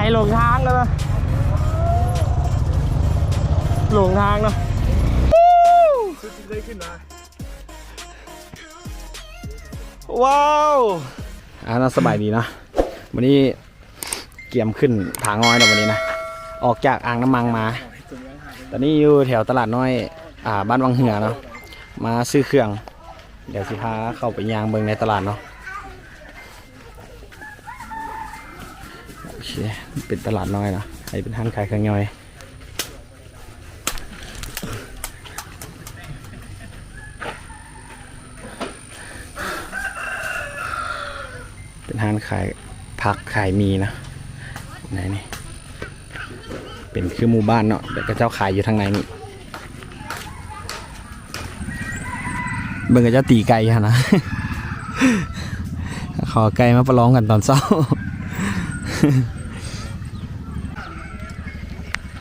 ໃຫ້ຫຼົງທາງແລ້ວນະ ຫຼົງທາງເນາະ. ວ້າວ ອ່າ ເນາະ ສະບາຍດີເນາະ. ມື້ນີ້ກຽມຂຶ້ນຜາງອຍແລ້ວມື້ນີ້ນະ ອອກຈາກອ່າງນ້ຳມັງມາ. ຕອນນີ້ຢູ່ແຖວຕະຫຼາດນ້ອຍ ອ່າ ບ້ານວັງເຮືອເນາະ ມາຊື້ເຄື່ອງ. ດຽວຊິພາເຂົ້າໄປຍ່າງເບິ່ງໃນຕະຫຼາດເນາະ. ໂອເຄ ເປັນຕະຫຼາດນ້ອຍເນາະ ອັນນີ້ເປັນຮ້ານຂາຍເຄື່ອງຍ່ອຍ. ເປັນຮ້ານຂາຍຜັກຂາຍໝີ່ນະ ໃນນີ້ເປັນຄືໝູ່ບ້ານເນາະ ແຕ່ເຂົາເຈົ້າຂາຍຢູ່ທາງໃນນີ້. ເບິ່ງເຂົາເຈົ້າຕີໄກ່ຫັ້ນນະ ເຂົາເອົາໄກ່ມາປະລອງກັນຕອນເຊົ້າ.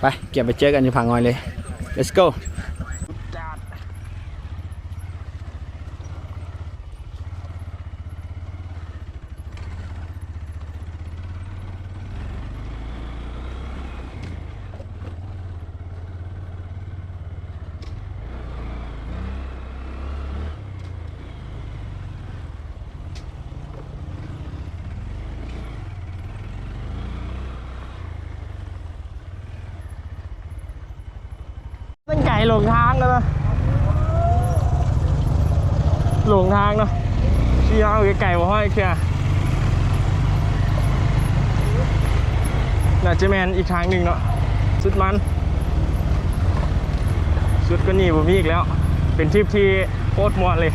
ໄປ ກຽມໄປເຈີກັນຢູ່ຜາງອຍເລີຍ. Let's go. ມັນໄກ ຫຼົງທາງແລ້ວນະ ຫຼົງທາງເນາະ. ຂີ່ມາໄກໆ ບໍ່ຮອດເທື່ອ ໜ້າຈະແມ່ນອີກທາງໜຶ່ງເນາະ. ສຸດມັນ ສຸດກວ່ານີ້ບໍ່ມີອີກແລ້ວ. ເປັນທຣິບທີ່ໂຄດມ່ວນເລີຍ.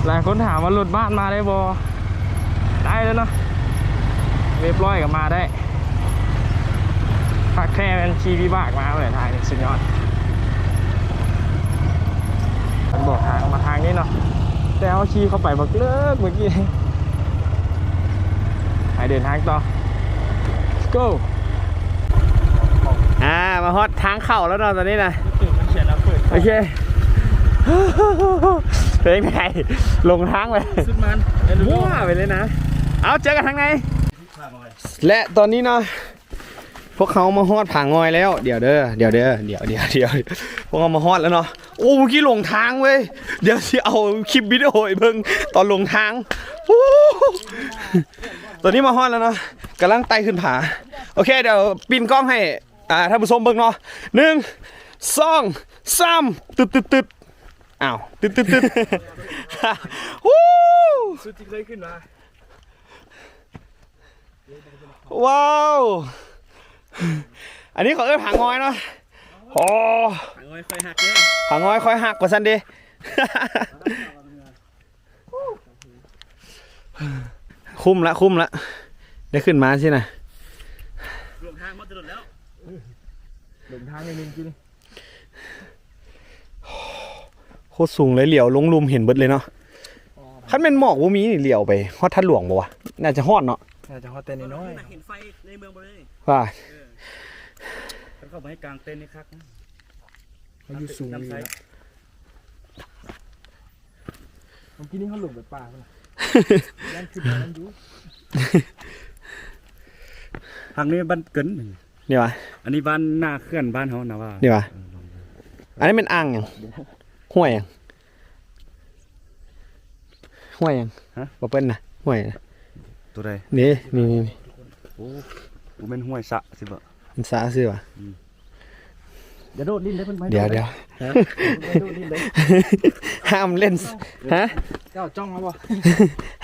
ຫຼາຍຄົນຖາມວ່າລົດບ້ານມາໄດ້ບໍ່? ໄດ້ແລ້ວເນາະ ເວັບຮ້ອຍກໍມາໄດ້. ຄັກແທ້ແມ່ນຂີ່ວິບາກມາເລີຍ ທາງນີ້ສຸດຍອດ. ມັນບອກທາງມາທາງນີ້ເນາະ ແຕ່ເຮົາຂີ່ເຂົ້າໄປບັກເລິກເມື່ອກີ້. ໄປເດີນທາງຕໍ່ Let's go. ອ່າ ມາຮອດທາງເຂົ້າແລ້ວເນາະ ຕອນນີ້ນະ. ໂອເຄ ເປັນຈັ່ງໃດ? ຫຼົງທາງໄປ ສຸດມັນ ມົ້ວໄປເລີຍນະ. ເອົາ ເຈີກັນທາງໃນ. ແລະ ຕອນນີ້ເນາະ ພວກເຮົາມາຮອດຜາງອຍແລ້ວ. ດຽວເດີ ດຽວເດີ ດຽວ ດຽວ ດຽວ ພວກເຮົາມາຮອດແລ້ວເນາະ. ໂອ້ ເມື່ອກີ້ຫຼົງທາງເວີຍ. ດຽວຊິເອົາຄລິບວິດີໂອໃຫ້ເບິ່ງຕອນຫຼົງທາງ. ໂອ້ ຕອນນີ້ມາຮອດແລ້ວເນາະ ກຳລັງໄຕ່ຂຶ້ນຜາ. ໂອເຄ ດຽວປິ່ນກ້ອງໃຫ້ ອ່າ ທ່ານຜູ້ຊົມເບິ່ງເນາະ. ໜຶ່ງ ສອງ ສາມ ຕຶດໆໆ. ອ້າວ ຕຶດໆໆ. ຮູ້ ສຸດທີ່ເຄີຍຂຶ້ນມາ. ວ້າວ ອັນນີ້ເຂົາເອີ້ນຜາງອຍເນາະ. ໂອ້ ຜາງອຍຄອຍຫັກເດ້ ຜາງອຍຄອຍຫັກວ່າຊັ້ນເດ້. ຄຸ້ມລະ ຄຸ້ມລະ ໄດ້ຂຶ້ນມາຊີ້ນະ. ຫຼົງທາງມາແຕ່ດົນແລ້ວ ຫຼົງທາງໜ້ອຍໜຶ່ງກີ້ນີ້. ໂຄດສູງເລີຍ ຫຼຽວລົງລຸ່ມເຫັນເບິດເລີຍເນາະ. ອໍ ຄັນແມ່ນໝອກບໍ່ມີນີ້ ຫຼຽວໄປຮອດທາດຫຼວງບໍ່ວະ? ໜ້າຈະຮອດເນາະ ໜ້າຈະຮອດແຕ່ນ້ອຍໆ ເຫັນໄຟໃນເມືອງບໍ່ເລີຍວ່າ. ເອີ ຄັນເຂົາບໍ່ໃຫ້ກາງເຕັນນີ້ຄັກນະ ມັນຢູ່ສູງຢູ່. ເມື່ອກີ້ນີ້ເຮົາຫຼົງໄປປ່າພຸ້ນນະ ຢ້ານຂຶ້ນມານັ້ນຢູ່. ທາງນີ້ບ້ານເກີນ ນີ້ຫວາ? ອັນນີ້ບ້ານໜ້າເຂື່ອນບ້ານເຮົານະວ່າ ນີ້ຫວາ? ເອີ ອັນນີ້ແມ່ນອ່າງຫຍັງ? ຫ້ວຍຫຍັງ? ຫ້ວຍຫຍັງ? ຮະ? ບໍ່ເປັນນະ ຫ້ວຍນະ ໂຕໃດ? ນີ້ ນີ້ ນີ້ ນີ້. ໂອ້ ບໍ່ແມ່ນຫ້ວຍ ສະຊິບໍ່? ມັນສະຊື່ຫວາ? ອືມ. ຢ່າໂດດຫຼິ້ນເດີເພິ່ນ. ດຽວ ດຽວ ຮະ? ຢ່າໂດດຫຼິ້ນເດີ ຫ້າມຫຼິ້ນ. ຮະ? ເຈົ້າຈ້ອງມາບໍ່?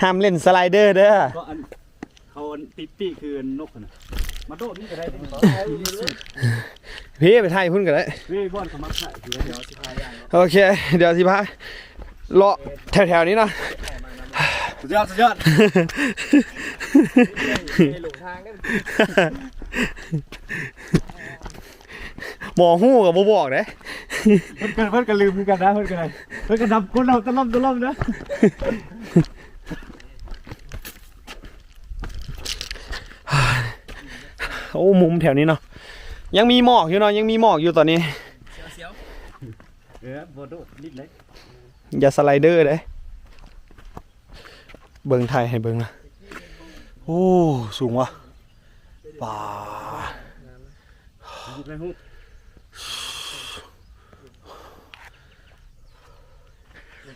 ຫ້າມຫຼິ້ນສະໄລເດີເດີ. ເຂົາອັນ ເຂົາອັນ ປີກໆ ຄືນົກຫັ້ນນະ ມາໂດດນີ້ກໍໄດ້. ພີ້ ໄປຖ່າຍພຸ້ນກໍໄດ້ ພີ້ ບ່ອນເຂົາມັກຖ່າຍ. ໂອເຄ ດຽວຊິພາ ເລາະແຖວໆນີ້ເນາະ. ສຸດຍອດ ສຸດຍອດ. ບໍ່ຮູ້ກໍບໍ່ບອກເດ້. ເພິ່ນກໍ ເພິ່ນກໍລືມຄືກັນນະ ເພິ່ນກໍໄດ້ ເພິ່ນກໍນຳຄົນເຮົາຕະລ່ອມຕະລ່ອມນະ. ໂອ້ ມຸມແຖວນີ້ເນາະ ຍັງມີໝອກຢູ່ເນາະ ຍັງມີໝອກຢູ່ຕອນນີ້. ເອີ ບໍ່ໂດດລິດເລີຍ ຢ່າສະໄລເດີເດ້. ເບິ່ງ ຖ່າຍໃຫ້ເບິ່ງນະ. ໂອ້ ສູງວະ ປາ.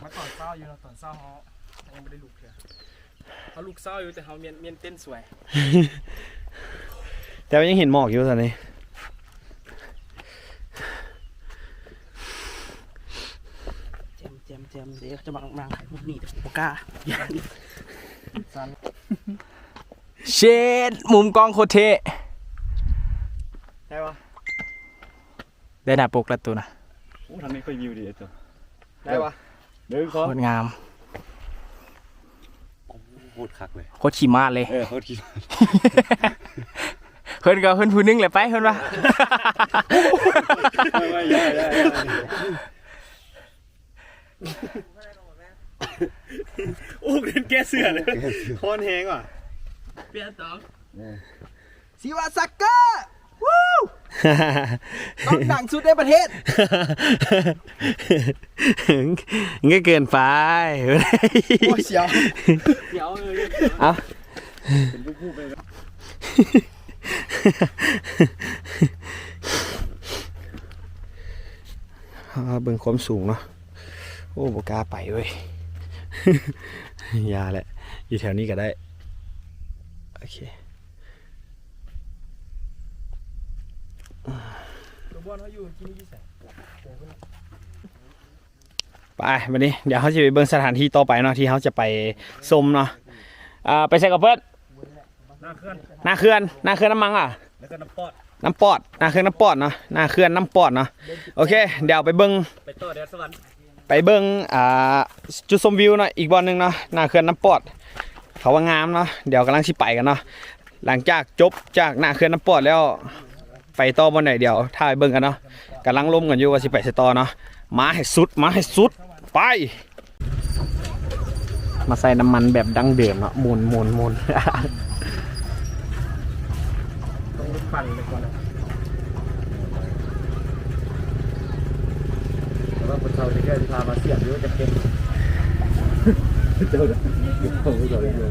ມາຕອນເຊົ້າຢູ່ເນາະ ຕອນເຊົ້າເຮົາຍັງບໍ່ໄດ້ລຸກເທື່ອ. ເຮົາລຸກເຊົ້າຢູ່ ແຕ່ເຮົາແມ່ນ ແມ່ນເຕັ້ນສວຍ ແຕ່ວ່າຍັງເຫັນໝອກຢູ່ຕອນນີ້. ແຈ່ມໆໆ ເດ້ ເຂົາຈະມານັ່ງຖ່າຍຮູບນີ້ ແຕ່ບໍ່ກ້າ ຢ້ານສັ່ນ. ເຊັດ ມຸມກ້ອງໂຄດເທ່ ໄດ້ບໍ່? ໄດ້ໜ້າປົກແລ້ວໂຕນະ. ໂອ້ ທາງນີ້ຄ່ອຍວິວດີເດ້ໂຕ. ໄດ້ວະ ໜຶ່ງ ສອງ ໂຄດງາມ ໂຄດຄັກເລີຍ ໂຄດຂີ້ມາດເລີຍ. ເອີ ໂຄດຂີ້ມາດ ເພິ່ນກໍເພິ່ນຜູ້ໜຶ່ງແຫຼະໄປ ເພິ່ນວ່າ. ໂອ້ ເປັນແກ້ເສື້ອເລີຍ ຮ້ອນແຮງວ່ະ. ປ່ຽນຕອງ ເອີ ຊີວະຊັກເກີ ວູ້ ຕ້ອງດັງສຸດໃນປະເທດ. ມັນກໍເກີນໄປ. ໂອ້ຍ ສຽວ ສຽວເລີຍ. ເອົາ ເປັນຜູ້ໆໄປ. ເບິ່ງຄວາມສູງເນາະ. ໂອ້ ບໍ່ກ້າໄປເວີຍ ຢ່າແຫຼະ ຢູ່ແຖວນີ້ກໍໄດ້. ໂອເຄ ໄປ ບັດນີ້ດຽວເຮົາຊິໄປເບິ່ງສະຖານທີ່ຕໍ່ໄປເນາະ ທີ່ເຮົາຈະໄປຊົມເນາະ. ອ່າ ໄປໃສກໍເປີດ? ໜ້າເຂື່ອນ ໜ້າເຂື່ອນ ໜ້າເຂື່ອນນ້ຳມັງຫວາ? ແລ້ວກໍນ້ຳປອດ ນ້ຳປອດ ໜ້າເຂື່ອນນ້ຳປອດເນາະ ໜ້າເຂື່ອນນ້ຳປອດເນາະ. ໂອເຄ ດຽວໄປເບິ່ງ ໄປຕໍ່ແດນສະຫວັນ ໄປເບິ່ງ ອ່າ ຈຸດຊົມວິວເນາະ ອີກບ່ອນໜຶ່ງເນາະ ໜ້າເຂື່ອນນ້ຳປອດ ເຂົາວ່າງາມເນາະ. ດຽວກຳລັງຊິໄປກັນເນາະ ຫຼັງຈາກຈົບຈາກໜ້າເຂື່ອນນ້ຳປອດແລ້ວ ໄປຕໍ່ບ່ອນໃດ ດຽວຖ້າໄປເບິ່ງກັນເນາະ. ກຳລັງລົມກັນຢູ່ວ່າຊິໄປໃສຕໍ່ເນາະ. ມາໃຫ້ສຸດ ມາໃຫ້ສຸດ ໄປ. ມາໃສ່ນ້ຳມັນແບບດັ້ງເດີມເນາະ ໝູນໆໆ. ຕ້ອງປັ່ນໄປກ່ອນນະ ແຕ່ວ່າຜູ້ເຖົ້າແກ່ໆຊິພາມາສຽບຢູ່ຈຳເປັນ ເຈົ້ານະ ເຈົ້ານະ.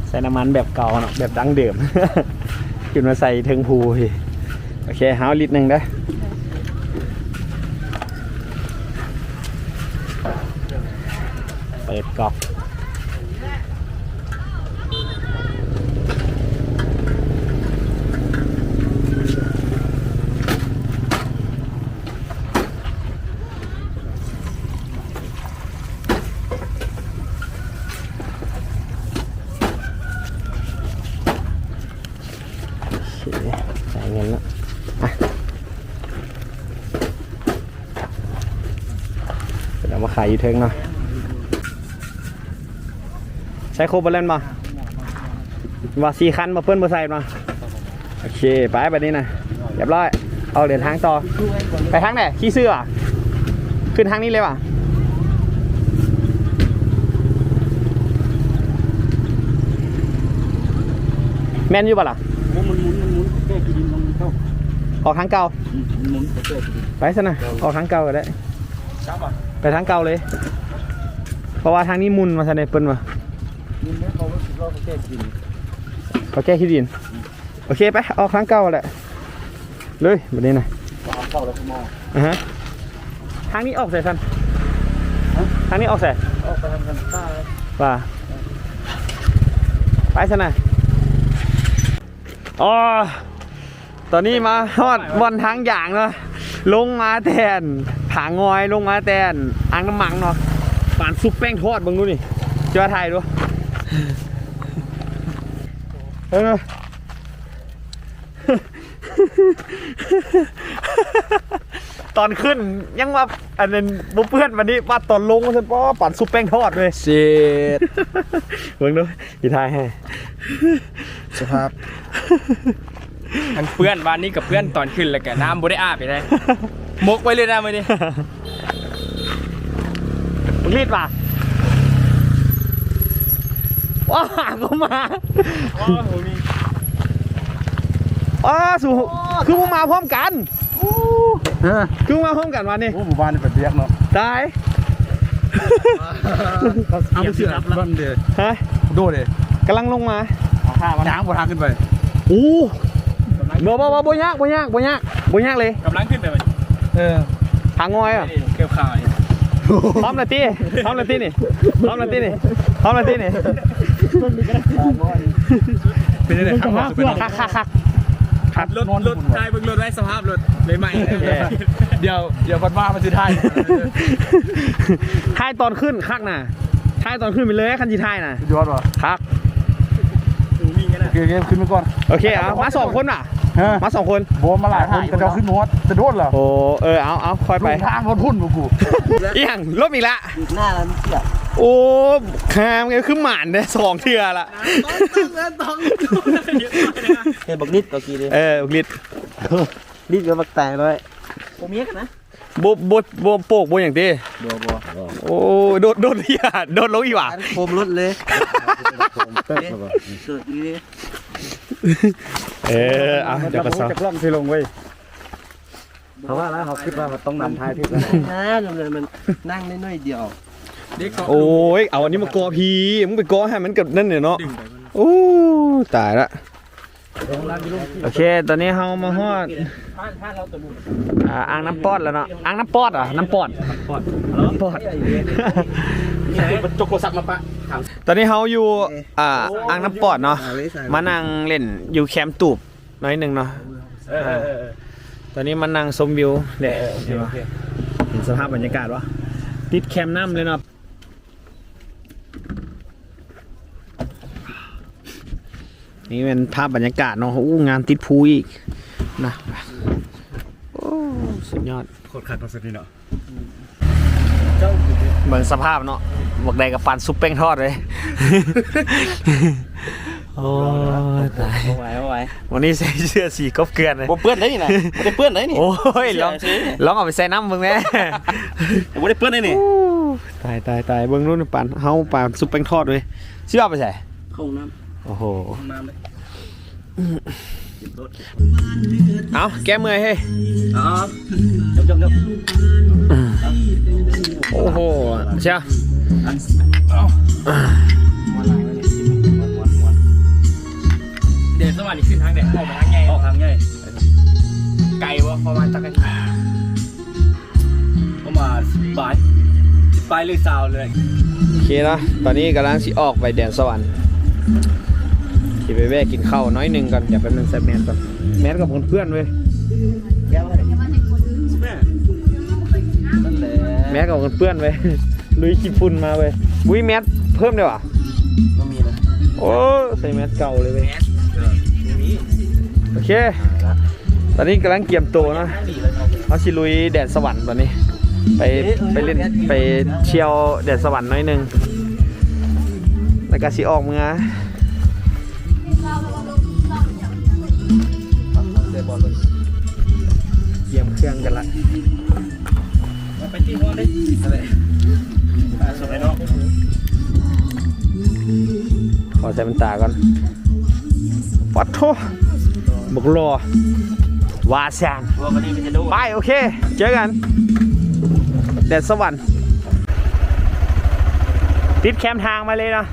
ໃສ່ນ້ຳມັນແບບເກົ່າເນາະ ແບບດັ້ງເດີມ ຂຶ້ນມາໃສ່ເທິງພູພີ້. ໂອເຄ ເຮົາລິດໜຶ່ງເດີ້. ເປີດກອກ ໂອເຄ ຈ່າຍເງິນເນາະ ອ່ະ ເພິ່ນເອົາມາຂາຍຢູ່ເທິງເນາະ. ໃສ່ຄົບເບິດແລ້ວແມ່ນບໍ່? ວ່າສີ່ຄັນບໍ່ ເພິ່ນບໍ່ໃສ່ເນາະ. ໂອເຄ ໄປ ບັດນີ້ນະ ຮຽບຮ້ອຍ ອອກເດີນທາງຕໍ່. ໄປທາງໃດ? ຂີ່ເສື້ອ ຂຶ້ນທາງນີ້ເລີຍຫວາ? ແມ່ນຢູ່ບໍ່ລະ? ໂອ້ ມັນໝູນ ມັນໝູນ ແກ້ຂີ້ດິນ ມັນເຂົ້າ ອອກທາງເກົ່າ. ອືມ ມັນໝູນ ແກ້ຂີ້ດິນ ໄປຊັ້ນນະ ເຈົ້າ ອອກທາງເກົ່າກໍໄດ້. ໄປທາງເກົ່າເລີຍ ເພາະວ່າທາງນີ້ໝຸ່ນວ່າຊັ້ນເດ ເພິ່ນວ່າ. ໝຸ່ນແລ້ວ ເຂົາກໍຄິດວ່າເຂົາແກ້ຂີ້ດິນ ເຂົາແກ້ຂີ້ດິນ. ໂອເຄ ໄປ ອອກທາງເກົ່າແຫຼະ ເລີຍບັດນີ້ນະ. ທາງເກົ່າແລ້ວກໍມາ ອາຮະ ທາງນີ້ອອກໃສຊັ້ນ? ຮະ ທາງນີ້ອອກໃສ? ອອກໄປທາງກັນຕາ ວ່າ ໄປຊັ້ນນະ. ອໍ ຕອນນີ້ມາຮອດບ່ອນທາງຢາງເນາະ ລົງມາແຕ່ ຜາງອຍ ລົງມາແຕ່ອ່າງນ້ຳມັງເນາະ. ປານຊຸບແປ້ງທອດ ເບິ່ງດູນີ້ ຈະວ່າຖ່າຍດູ ເອີ ຕອນຂຶ້ນຍັງວ່າອັນນັ້ນບໍ່ເປື້ອນ ບັດນີ້ປາດຕອນລົງວ່າຊັ້ນ ປ້າ ປານຊຸບແປ້ງທອດເລີຍ. ເຊັດ ເບິ່ງດູ ຊິຖ່າຍໃຫ້ ສະພາບ ອັນເປື້ອນວານນີ້ກໍເປື້ອນຕອນຂຶ້ນ ແລ້ວກໍນ້ຳບໍ່ໄດ້ອາບອີກເດ້ ໝົກໄວ້ເລີຍນະມື້ນີ້. ລີດວ່າ ວ້າ ບໍ່ມາ ໂອ້ຍ ບໍ່ມີ ອ້າ ສູ່ ຄືບໍ່ມາພ້ອມກັນ? ໂອ້ ເອີ ຄືມາພ້ອມກັນວານນີ້? ໂອ້ ມື້ວານນີ້ໄປວຽກເນາະ ຕາຍ ເອົາເສື້ອ ເອົາເສື້ອ ເອົາເສື້ອ ຮະ ໂດເດ ກຳລັງລົງມາ ຍ່າງບໍ່ທາງຂຶ້ນໄປ ໂອ້ ບໍ່ ບໍ່ ບໍ່ ບໍ່ຍາກ ບໍ່ຍາກ ບໍ່ຍາກ ບໍ່ຍາກເລີຍ ກຳລັງຂຶ້ນໄປ ເອີ ຫາງອຍ ເກືອບຂາຍ ພ້ອມແລ້ວຕິ ພ້ອມແລ້ວຕິນີ້ ພ້ອມແລ້ວຕິນີ້ ພ້ອມແລ້ວຕິນີ້ ເປັນຈັ່ງໃດ ຄັກບໍ່ ຄັກ ຄັກ ຄັກ ຄັກ ລົດ ລົດ ຖ່າຍເບິ່ງລົດໄວ້ ສະພາບລົດໃໝ່ໆ ດຽວ ດຽວບັດວ່າມັນຊິຖ່າຍ ຖ່າຍຕອນຂຶ້ນຄັກນະ ຖ່າຍຕອນຂຶ້ນໄປເລີຍ ຄັນຊິຖ່າຍນະ ສຸດຍອດວ່ະ ຄັກ ໂອເຄ ໂອເຄ ຂຶ້ນໄປກ່ອນ ໂອເຄ ເອົາ ມາສອງຄົນຫວາ? ຮະ? ມາສອງຄົນ ບໍ່ ມາຫຼາຍຄົນ ເຂົາເຈົ້າຂຶ້ນຮອດແຕ່ດົນແລ້ວ ໂອ້ ເອີ ເອົາ ເອົາ ຄ່ອຍໄປ ລົງທາງຮອດພຸ້ນ ບໍ່ກູ ອີຫຍັງ ລົມອີກລະ ໜ້າລະມັນກຽບ ໂອ້ ຫາ ຄືໝານແທ້ ສອງເທື່ອລະ ຕ້ອງ ຕ້ອງ ຕ້ອງ ເຫັນບັກລິດເມື່ອກີ້ນີ້ ເອີ ບັກລິດ ລິດກັບບັກແຕງນ້ອຍ ບໍ່ມີກັນນະ ບໍ່ ບໍ່ ບໍ່ໂປກບໍ່ຫຍັງຕິ ບໍ່ ບໍ່ ໂອ້ ໂດດ ໂດດ ໂດດລົງອີກຫວາ ອັນໂຄມລົດເລີຍ ເອີ ເອົາ ຈະກະຊອກ ຈະກະຊອກຊິລົງເວີຍ ເພາະວ່າລະ ເຮົາຄິດວ່າເຮົາຕ້ອງນຳທ້າຍເພຈ ນະ ມັນນັ່ງໄດ້ໜ້ອຍດຽວ ໂອ້ຍ ເອົາອັນນີ້ມາເກາະພີ້ ມຶງໄປເກາະໃຫ້ມັນກັບນັ້ນເນາະ ໂອ້ ຕາຍລະ ໂອເຄ ຕອນນີ້ເຮົາມາຮອດ ອ່າ ອ່າງນ້ຳປອດແລ້ວເນາະ ອ່າງນ້ຳປອດຫວາ ນ້ຳປອດ ນ້ຳປອດ ຈົກໂທລະສັບມາປະ ຕອນນີ້ເຮົາຢູ່ ອ່າ ອ່າງນ້ຳປອດເນາະ ມານັ່ງຫຼິ້ນຢູ່ແຄມຕູບໜ້ອຍໜຶ່ງເນາະ ເອີ ເອີ ເອີ ຕອນນີ້ມານັ່ງຊົມວິວແຫຼະ ເອີ ໂອເຄ ເຫັນສະພາບບັນຍາກາດບໍ່ ຕິດແຄມນ້ຳເລີຍເນາະ. ນີ້ແມ່ນພາບບັນຍາກາດເນາະ ໂອ້ ງາມ ຕິດພູອີກນະ ໂອ້ ສຸດຍອດ ໂຄດຄັກເນາະ ຊຸດນີ້ເນາະ ເບິ່ງສະພາບເນາະ ບັກໃດກໍປານຊຸບແປ້ງທອດເລີຍ ໂອ້ຍ ຕາຍ ບໍ່ໄຫວ ບໍ່ໄຫວ ວັນນີ້ໃສ່ເສື້ອສີກົບເກືອນເລີຍ ບໍ່ເປື້ອນໄດ໋ນີ້ນະ ບໍ່ໄດ້ເປື້ອນໄດ໋ນີ້ ໂອ້ຍ ລອງ ເສື້ອ ລອງເອົາໄປໃສ່ນ້ຳເບິ່ງແດ່ ບໍ່ໄດ້ເປື້ອນໄດ໋ນີ້ ຕາຍ ຕາຍ ຕາຍ ເບິ່ງໂລດປານ ເຮົາປານຊຸບແປ້ງທອດເວີຍ ຊິເອົາໄປໃສ? ເຂົ້າຫ້ອງນ້ຳ ໂອ້ໂຫ ຫ້ອງນ້ຳເລີຍ ເອົາ ແກ້ເມື່ອຍເຮີ້ຍ ເອົາ ຈົບໆ ໂອ້ໂຫ ເຊຍ ແດນສະຫວັນນີ້ຂຶ້ນທາງໃດ? ອອກໄປທາງໃຫຍ່ ອອກທາງໃຫຍ່ ໄກບໍ່? ປະມານຈັກນາທີ? ປະມານສິບປາຍ ສິບປາຍ ຫຼື ຊາວເລີຍ ໂອເຄເນາະ ຕອນນີ້ກຳລັງຊິອອກໄປແດນສະຫວັນ ຊິໄປແວະກິນເຂົ້າໜ້ອຍໜຶ່ງກ່ອນ ດຽວແປັບໜຶ່ງໃສ່ແມສກ່ອນ ແມສກໍເປື້ອນເວີຍ ແມສກໍເປື້ອນເວີຍ ລຸຍຂີ້ຝຸ່ນມາເວີຍ ອຸ້ຍ ແມສເພີ່ມໄດ້ຫວາ? ບໍ່ມີນະ ໂອ້ ໃສ່ແມສເກົ່າເລີຍເວີຍ ແມສ ເອີ ບໍ່ມີ ໂອເຄ ຕອນນີ້ກຳລັງກຽມໂຕເນາະ ເຮົາຊິລຸຍແດນສະຫວັນຕອນນີ້ ໄປ ໄປຫຼິ້ນ ໄປທ່ຽວແດນສະຫວັນໜ້ອຍໜຶ່ງ ແລ້ວກໍຊິອອກເມືອ ກຽມເຄື່ອງກັນລະ ໄປຕີຮອນເດ້ ນັ້ນແຫຼະ ອ່າ ສົ່ງໃຫ້ນ້ອງ ຂໍໃສ່ແວ່ນຕາກ່ອນ ປັດໂທ ບັກຫຼໍ່ ວ່າຊັ້ນ ໄປ ໂອເຄ ເຈີກັນ ແດນສະຫວັນ ຕິດແຄມທາງມາເລີຍເນາະ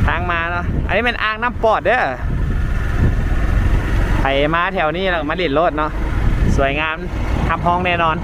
ທາງມາເນາະ ອັນນີ້ແມ່ນອ່າງນ້ຳປອດເດີ ໃຜມາແຖວນີ້ລະມາຫຼິ້ນໂລດເນາະ ສວຍງາມ ຮັບຮອງແນ່ນອນ.